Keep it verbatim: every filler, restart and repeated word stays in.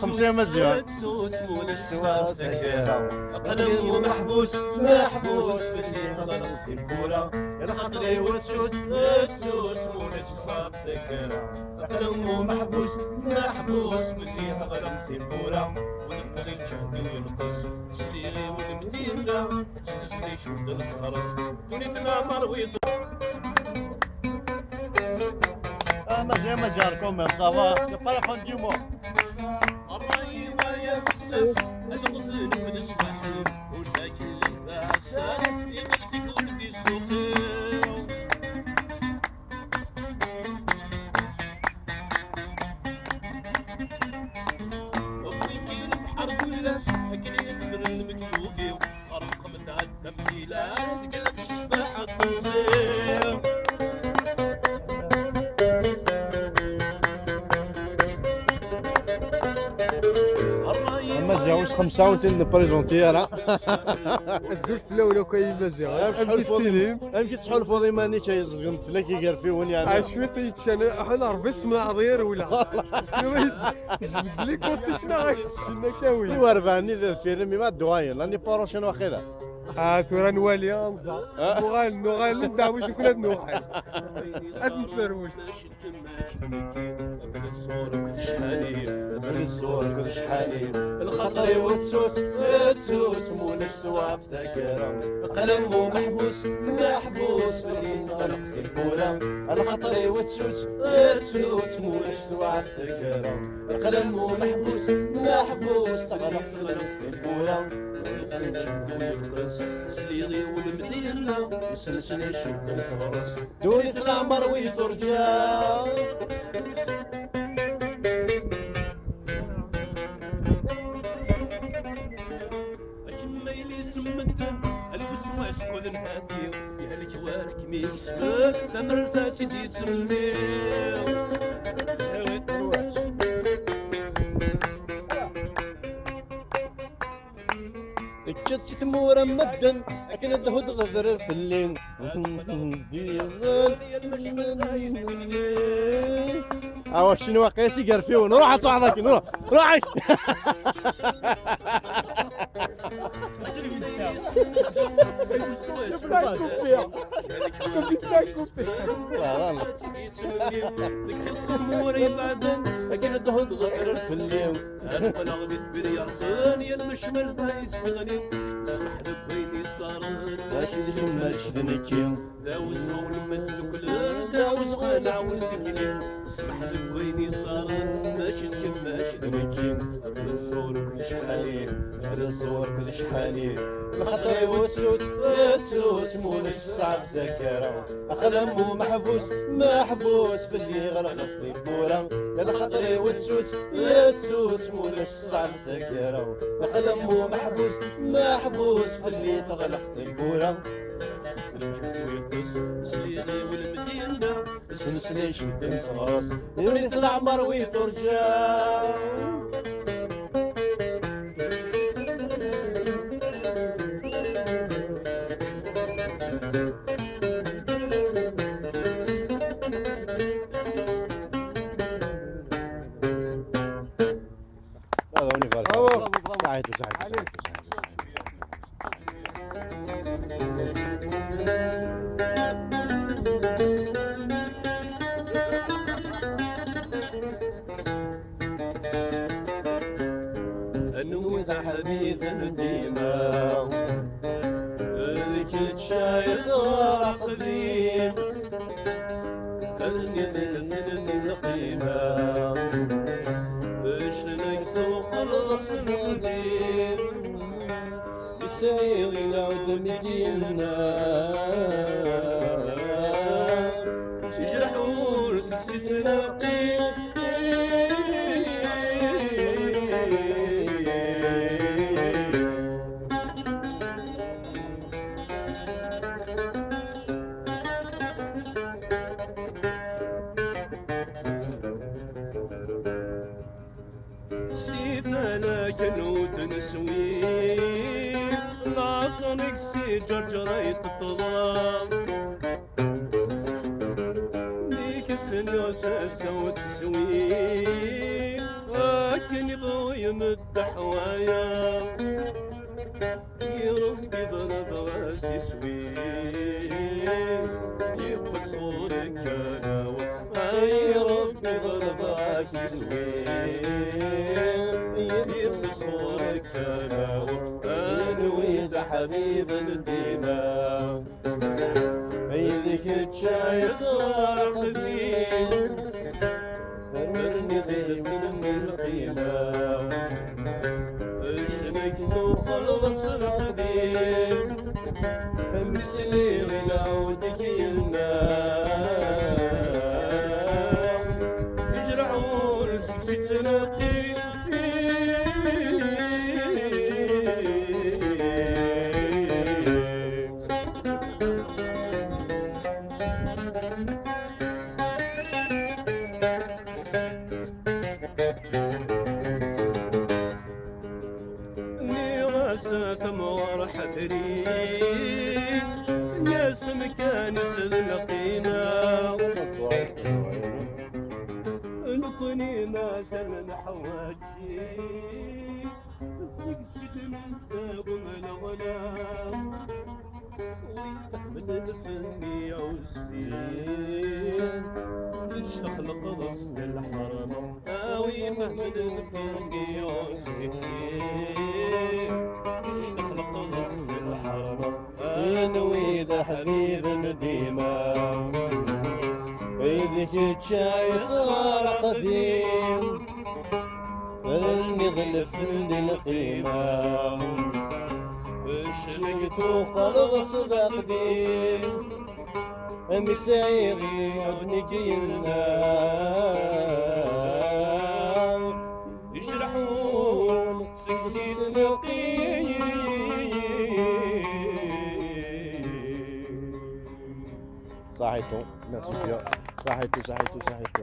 خمسة يا مزيان. Aql-am meḥbus, meḥbus, belli xeḍreɣ s tiwwura. Lxaṭer-iw tessut, tessut, ulac ṣṣwab taggara. Aql-am meḥbus, meḥbus, belli xeḍreɣ s tiwwura. Ur nefɣi lǧehd-iw yenqes, sliɣ i wudem d-yenna, s leslak d lesɣres. Ddunit leɛmer wi Ah, Mazal, Mazal, quand même, ça va. C'est pas la fin du monde. Ṛṛay-iw ay afessas, ad ɣ-d-nefk leṣbaḥ, ur d-akli d aɛessas, iɣelli-k ur d-isuqi. Wwin-k i lebḥer d ullas, akken i yedren lmektub-iw. Amaziɣ wis xemsa ur t-id-neprezenti ara. Azul fell-awen akk ay Imaziɣen. Amek i tettḥulfuḍ iman-ik ay ẓedgen fell-ak igerfiwen, yeɛni? Ah, cwiṭ i yeččan, ḥun Ṛebbi s meɛḍi irewla. Jbed-d les conditions, ad ak-seččen, ad k-awin. I urebɛa-nni d deffir-m, ma d-uɣalen, l'année prochaine waqila. Ah, tura nwali, ad nẓer. Ah. Nuɣal, nuɣal, neddeɛwec ukken ad nuɣal. Ad nserwel. Lxaṭer-iw tessut, tessut, mulac ṣṣwab taggara. Aql-am meḥbus, meḥbus, fell-i teɣleq tiwwura. Lxaṭer-iw tessut, tessut, mulac ṣṣwab taggara. Aql-am meḥbus, meḥbus, teɣleq, teɣleq tiwwura. Sliɣ i wudem d-yenna, iselsen icudden s ɣer-s. Ddunit leɛmer wi turǧa. Akken ma yili s medden, a lweswas ḥuden hati, yehlek war kem-yesben, tamrart ad tt-id-yettmenni. Kečč si tmura n medden, akken ad d-huddeɣ adrar fell-i. Awa, keččini waqila s igerfiwen. Ruḥ ad truḥeḍ akken, ruḥ, ruḥ ak. Yebda yekupir. Yebda yekupir. Deg tmura ibeɛden, akken ad d-huddeɣ adrar fell-i. Ad qqleɣ di lbir yerṣen, yal mecmal da yesbeɣni. Smeḥ deg wayen yessaren, mačči d kemm, mačči d nekki. D awezɣi ur nemmet duklen, d awezɣi ad nɛawen tikli. Smeḥ deg wayen yessaren, mačči d kemm, mačči d nekki. Ad nẓur akked cḥali, ad nẓur akked cḥali. Lxaṭer-iw tessut, tessut, mulac ṣṣɛeb taggara. Aql-am meḥbus, meḥbus, fell-i ɣelqet tiwwura. Lxaṭer-iw tessut, tessut, mulac ṣṣɛeb taggara. Aql-am meḥbus, meḥbus, fell-i teɣleq tiwwura. Lǧehd-iw yeṭṭes, sliɣ i wudem d-yenna, iselsen icudden s ɣer-s. Ddunit leɛmer wi turǧa. Bravo, on y va. Bravo. Bravo. Arrête, arrête, arrête, arrête. Anwi d aḥbib n dima, d kečč ay sɣer aqdim, almi d lqima, ccna-k tuqleḍ s lqdim. Sɛiɣ lɛud mi d-yenna, yejreḥ ur s-ittnaqi. Si tala kan ur d-neswi, laẓ-nnek si Ǧerǧer ay teṭṭḍa. Mi k-sniɣ tasa ur teswi, akken iḍ yemeddeḥ waya. I Ṛebbi ḍelbeɣ-as iswi, yeṭṭes ɣur-k alaw. Ay Ṛebbi ḍelbeɣ-ak iswi, yeṭṭes ɣur-k alaw. Anwi d aḥbib n dima, ay d kečč ay sɣer aqdim. Rniɣ-d lqima, ccna-k tuqleḍ s lqdim. Am sliɣ i lɛud-ik yenna, ijreḥ ur s-ittnaqi. Nniɣ-as tamɣer ḥetri, yas-m kan s lqima. Nekkni mazal neḥwaǧ-ik. Seg-s d-nensa bu lɣella, wi iḥemmlen fenni ɛuzzin, nectaq leqḍes n lḥerma. A wi iḥemmlen fenni ɛuzzin, nectaq leqḍes n lḥerma. Anwi d aḥbib n dima, d kečč ay sɣer aqdim. Rniɣ lfen di lqima, ccna-k tuqleḍ s lqdim. Mi sɛiɣ lɛud-nnek yenna, ijreḥ ur s-ittnaqi. Saḥitu, merci bien. Saḥitu, saḥitu, saḥitu.